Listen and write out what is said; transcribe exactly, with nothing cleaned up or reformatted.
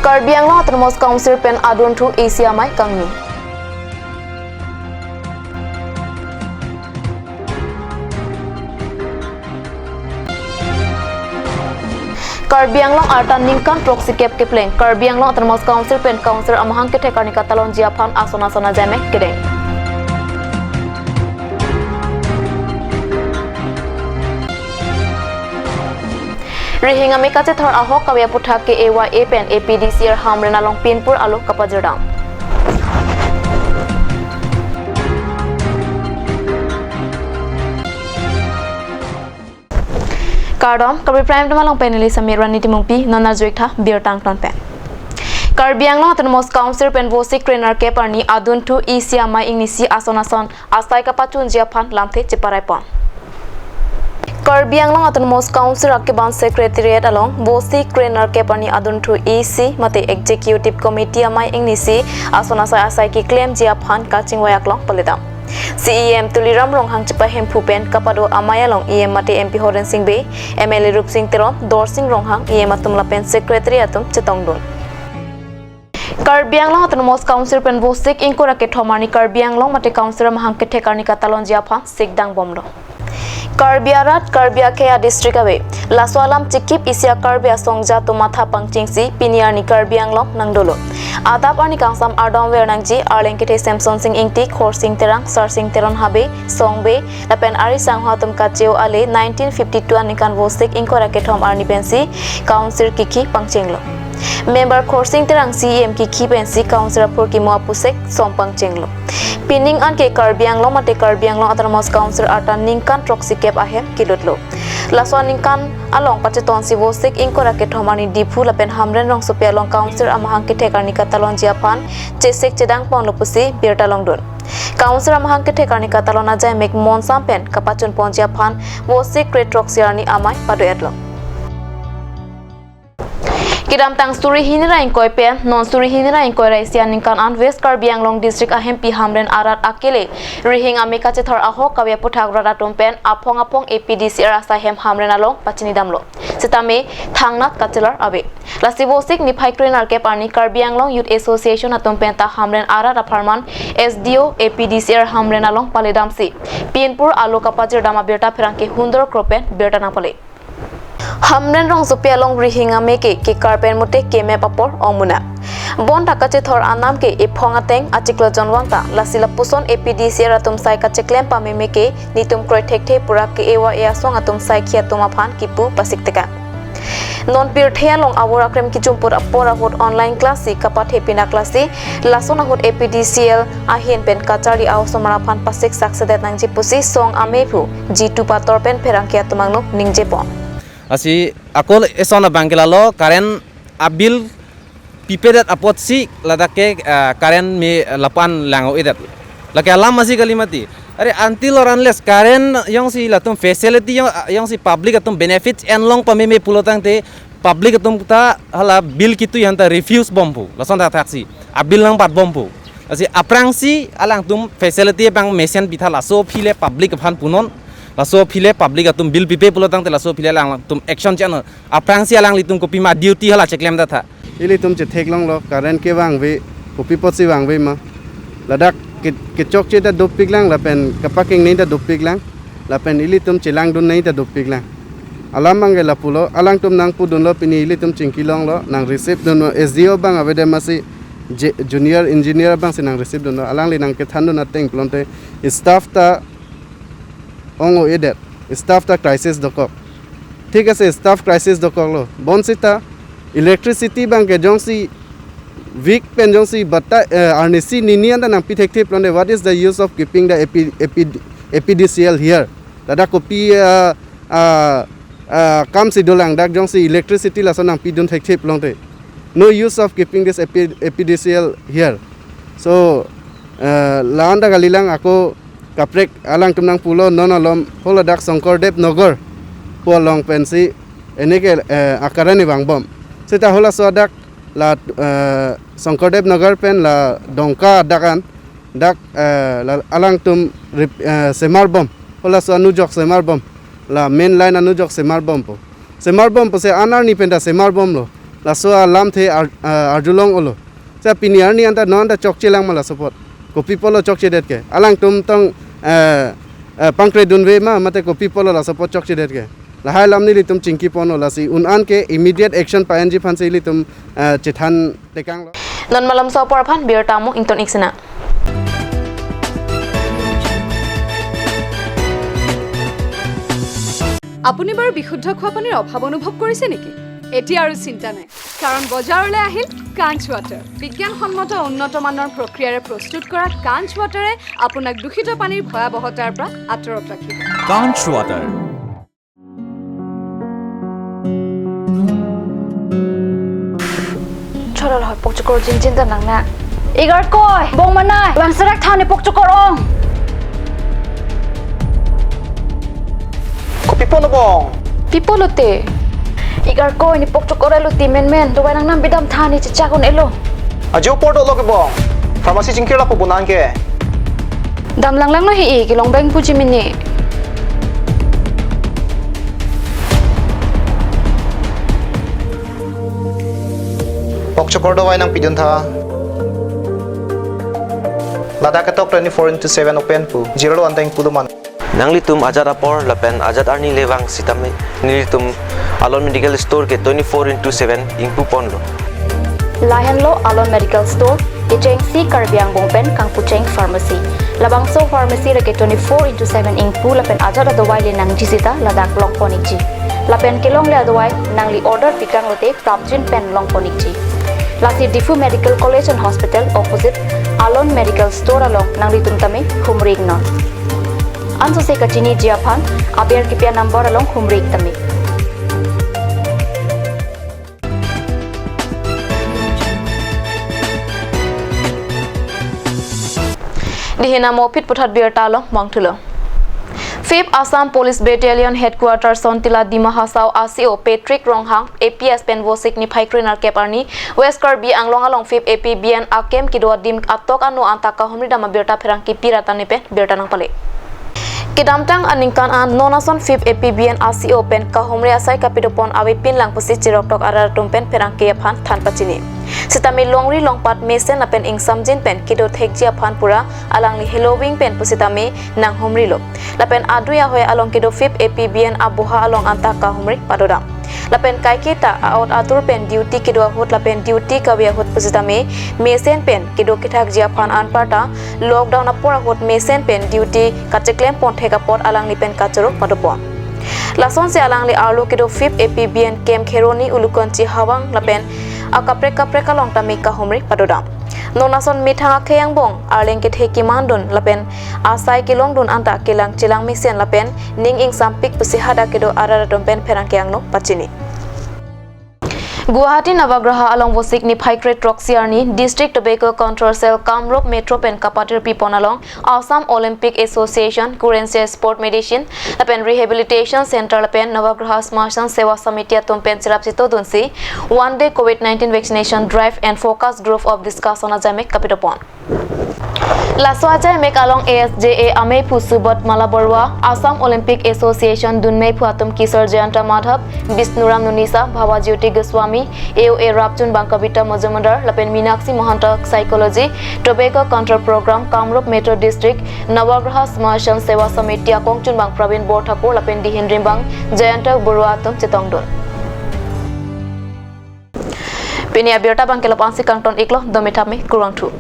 Karbi Anglong Autonomous Council pen adunthu A C amei kangni. Karbi Anglong arta ningkan throksi kep kepleng, Karbi Anglong Autonomous Council pen Council amahang kethek arni katalonji aphan ason ason ajai mek kedeng. Rihing amei kachethor ahok kave aputhak K A Y A pen A P D C L Hamren along pinpur alo kapajirdam. Kardom, Karbi Prime Time along pen neli Samir Rani Timungpi, non arjuik tha birta angton pen. Karbi Anglong Autonomous Council pen Vosik krenerkep arni adunthu A C amei ingnisi ason ason asai kapachunji aphan lamthe cheparai pon. Karbi Anglong Autonomous Council akeban Secretariat along Vosik krenerkep arni adunthu A C mate Executive Committee amei ingnisi ason asai asai keklemji aphan kachingvai aklong palitam. C E M Tuliram Ronghang chepahemphu pen kapado amei along E M mate M P Horen Sing Bey, M L A Rupsing Teron, Dorsing Ronghang, E M atum lapen Secretary atum chetongdun. Karbi Anglong Autonomous Council pen Vosik ingkoi ra kethom arni Karbi Anglong mate Council amahang kethek arni katalonji aphan sikdang bomlo. Karbi arat, Karbi akhei adistrict ave. Laso alam chikip isi a-Karbi asongja atum matha pangchengsi pini arni Karbi Anglong nangdolo. Adap arni kangsam ardom ver nangji Arleng kethe Samson Sing Ingti, Khorsing Terang, Sarsing Teron Habe, Song Bey, lapen ari sangho atum kacheo ale nineteen fifty-two aningkan Vosik ingkoi ra kethom arni pensi Council kikhi pangchenglo. Member Khorsing Terang C E M kikhi pensi Council aphurkimo apusek som pangchenglo. Pining anke Karbi Anglong mate Karbi Anglong Autonomous Council arta ningkan throksi kep ahem kelutlo. Laso aningkan along pachetonsi Vosik ingkoi ra kethom arni Diphu lapen Hamren rongsopi along Council amahang kethek arni katalonji aphan chesik chedang ponlo pusi birta longdun. Council amahang kethek arni katalon ajai mek monsam pen kapachun ponji aphan Vosik kre throksi arni amei pado-etlo. Kedamtang suri hini ra ingkoi pen non suri hini ra ingkoi ra isi aningkan an West Karbi Anglong District ahempi Hamren arat akele rihing amei kachethor ahok kave aputhak rat atum pen aphong aphong A P D C L asai hem Hamren along pachini damlo. Sitame thangnat kachelar ave. Lasi Vosik niphai krenerkep arni Karbi Anglong Youth Association atum penta Hamren arat apharman S D O A P D C L Hamren along palidamsi pinpur alo kapajirdam abirta pherangke hundor kro pen birta nangpale. Hamren rongsopi along rihing amei ke kekar pen mute kemep apor ongmuna. Bonta kachethor anam ke ephong ateng achiklo jonvang ta lasi lapuson A P D C L atum sai kacheklem pameme ke nitum kroi thekthe pura K A Y A asong atum saikhi atum aphan kipu pasik tekang. Non pirthe along awor akrem kichumput apor ahut online class si kapathe pinak lasi lason ahut A P D C L ahin pen kacharli a-osomar aphan pasik saksedet nangji pusi song amei aphu Jitu Pator pen pherangke atum angno ningje pon. Lasi ako eson abang ke lalo current abill pipedet apotsi ladak ke, ah, current me lapu-an lang-o-edet. Lake alam asi kali mati. Are until or unless current jongsi latum facility jong, jongsi public atum benefits enlong pameme pulotangte public atum ta hala bill kitui aphan ta refuse bompo. Lason thakthaksi abill nangbat bompo. Lasi aphrangsi alangtum facility abang mesen pitha laso aphi le public aphan punon. Laso aphi le public atum bill pipe pulotangte laso aphi le alangtum action chano. Aphrangsi alanglitum kopima duty hala cheklemdet tha. Ilitum chetheklonglo current ke vangve, kopi apotsi vangve ma. Ladak ke, kechokche ta dopiklang lapen kapakengnei ta dopiklang. Lapen ilitum chelangdunnei ta dopiklang. Alam abang ke lapulo, alangtum nangpudunlo pini ilitum chingkilonglo, nang receive dunlo, S D O abang avedet masi je-, junior engineer abangsi nang receive dunlo, alangli nangkethandun ateng pulote staff ta ong-o-edet, staff ta crisis dokok. Thik ase, staff crisis dokoklo. Bonsita electricity abang ke jongsi week pen jongsi batai, eh, arnisi nini anta nangpi thekthe pulote, what is the use of keeping the A P, A P, A P D C L here? Ladak kopi, ah, ah, ah, kamsi dolang dak jongsi electricity lason nangpidun thekthe pulote. No use of keeping this A P, A P D C L here. So, eh, la-an ta kalilang, ako kaprek alangtum nangpulo, non alom holadak Shankardev Nagar pu along pensi ene ke, eh, a-current vangbom. Seta holaso adak la, eh, Shankardev Nagar pen la Dongka adak an dak, eh, la alangtum rip-, eh, semarbom. Holaso anujok semarbom. La main line anujok semarbompo. Semarbompo, se an arni pen ta semarbomlo. Laso alamthe ar-, ah, arjulong olo. Sa pini arni anta non anta chokche lang ma laso apot. Kopi apotlo chokchedet ke. Alangtum tong, eh, eh, pangkre dunve ma mate kopi apotlo laso apot chokchedet ke. Lahai alam nelitum chingki ponlo, lasi un-an ke immediate action pa-enji aphansi ilitum, eh, chethan tekanglo. Non malomso apor aphan birta mo ington ik sinang. আপুনি বাৰু বিশুদ্ধ খোৱা পানীৰ অভাৱ অনুভৱ কৰিছে নেকি? এতিয়া আৰু চিন্তা নাই, কাৰণ বজাৰলৈ আহিল কাঞ্চ ৱাটাৰ। বিজ্ঞানসন্মত উন্নত মানৰ প্ৰক্ৰিয়াৰে প্ৰস্তুত কৰা কাঞ্চ ৱাটাৰে আপোনাক দূষিত পানীৰ ভয়াৱহতাৰ পৰা আঁতৰত ৰাখিব। Kaanch Water. Chorol hoi pokchokor jinjin ta nang na. Igar koi, bong manai, bang serak than ne pokchokor ong. Kopi apotlo bong? Pi apotlo te? Igar koi ne pokchokor alote menmen, dawai nangnam bidam than ne chechak un-elo. Ajo apor dolo ke bong. Pharmacy chingkir lapu bonang ke. Dam langlanglo he-i, kelong beng puji mini. Pokchokor dawai nangpidun tha. Ladak ketok twenty-four into seven open pu. Jirolo anteng pulo man. Nanglitum ajat apor lapen ajat arni le vang sitame nelitum Alon Medical Store ke twenty-four into seven ingpu ponlo. Lahenlo Alon Medical Store, kechengsi Karbi angbong pen kangpucheng pharmacy. Labangso pharmacy le ke twenty-four into seven ingpu lapen ajat adawai le nangji sita ladak long pon ikji. Lapen kelongle adawai nangli order pikanglote prapjin pen long pon ikji. Lasi Diphu Medical College and Hospital opposite Alon Medical Store along nanglitum tame humri iknon. Ansose kachiniji aphan aber kipi a-number along humri ik tame. Dihina mo phit puthot birta along mangthulo. Fifth Assam Police Battalion Headquarter Sontila Dima Hasao A C O Patrick Ronghang A P S pen Vosik niphai krenerkep arni West Karbi Anglong along Fifth A P B N akem kedo adim atok ano anta kahumri dam abirta pherangke pi ra tame pen birta nangpale. Kedamtang aningkan an non ason Fifth A P B N A C O pen kahumri asai kapidopon avepin lang pusi chiroktok arat atum pen pherangke aphan than pachini. Sitame longri longpat mesen lapen ingsamjin pen kedo thekji aphan pura alangli heloving pen pusitame nanghumrilo. Lapen adui ahoi along kedo Fifth A P B N aboha along anta kahumri padodam. Lapen kaiketa a-ot atur pen duty kedo ahut lapen duty kave ahut pusitame mesen pen kedo kethakji aphan anparta lockdown apor ahut mesen pen duty kacheklem pon thek apot alangli pen kachoro padopon. Lasonsi alangli arlo kedo Fifth A P B N camp Kheroni, Ulukonchi, Hawang lapen akaprek kaprek along tame kahumri padodam. Non ason methang akhei angbong arleng kethe kemandun lapen asai kelongdun anta kelang chelang mesen lapen ning ingsampik pusi hadak kedo arat atum pen pherangke angno pachini. Guwahati Navagraha along Vosik niphai kre throksi arni District Tobacco Control Cell Kamrup Metro pen kapatir pipon along Assam Olympic Association, Kurensia Sport Medicine lapen Rehabilitation Center lapen Navagraha Smashan Seva Samiti atum pen cherap chitodunsi One Day Covid nineteen Vaccination Drive and Focus Group of Discussion ajaimek kapidopon. Laso ajaimek along A S J A amei phu Subodh Mala Barua, Assam Olympic Association dunmei phu atum Kisor Jayanta Madhav, Bishnuram Nunisa, Bhava Jyoti Goswami, A O A rapchunbang Kavita Majumdar lapen Minakshi Mahanta, Psychology, Tobacco Control Program, Kamrup Metro District, Navagraha Smashan Seva Samiti akongchunbang Pravin Borthakur lapen dihin rimbang Jayanta Barua atum chetongdun. Pini abirta abang ke la-an si kangton iklo, dome thame, kurvangthu.